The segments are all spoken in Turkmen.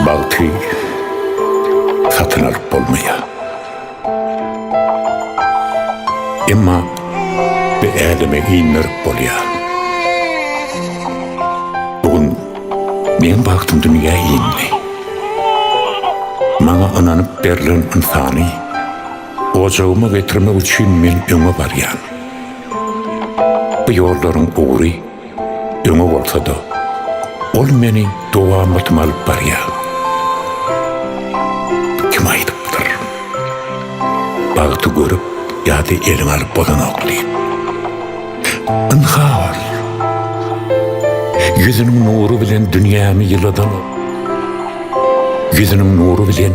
Bagty satyn alyp bolmaýar. Emma bu äleme indirip bolýar. Bu gün meň bagtym dünýä indi. Maňa ynanyp berlen ynsany ojagyma getirmek üçin men öňe barýan. Bu ýollaryň ugry öňe bolsa-da, ol meni dowamatyma alyp barýar. Kim aýdypdyr? Bagty görüp ýa-da eliňe alyp bolanok diýip. Ynha ol. Ýüzüniň nury bilen dünýämi ýyladan ol. Ýüzüniň nury bilen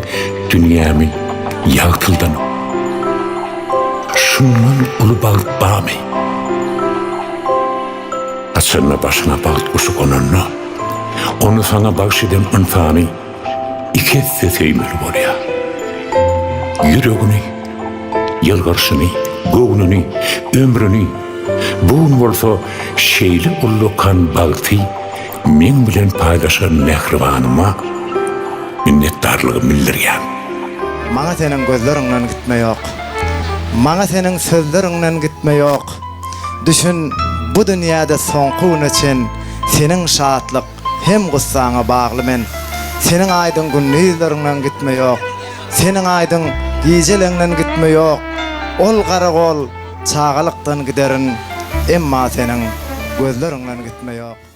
dünýämi ýagtyldan ol. Şundan uly bagt barmy? Haçanda başyňa bagt guşy gonanda, ony saňa bagş eden ynsany iki esse söýmeli bolýar. Ýüregini, ýylgyrşyny, göwnüni, ömrüni, bu gün bolsa şeýle ullakan bagty meň bilen paýlaşan mähribanyma minnetdarlygymy bildirýän. Maňa seniň gözleriňden gitme ýok. Maňa seniň sözleriňden gitme ýok. Düşün, bu dünýäde soňky güne çen seniň şatlyk hem gussaňa bagly men. Seniň aýdyň gündizleriňden gitme ýok. Seniň aýdyň gijeleňden gitme ýok. Ol garagol çagalykdan giderin, emma seniň gözleriňden gitme ýok.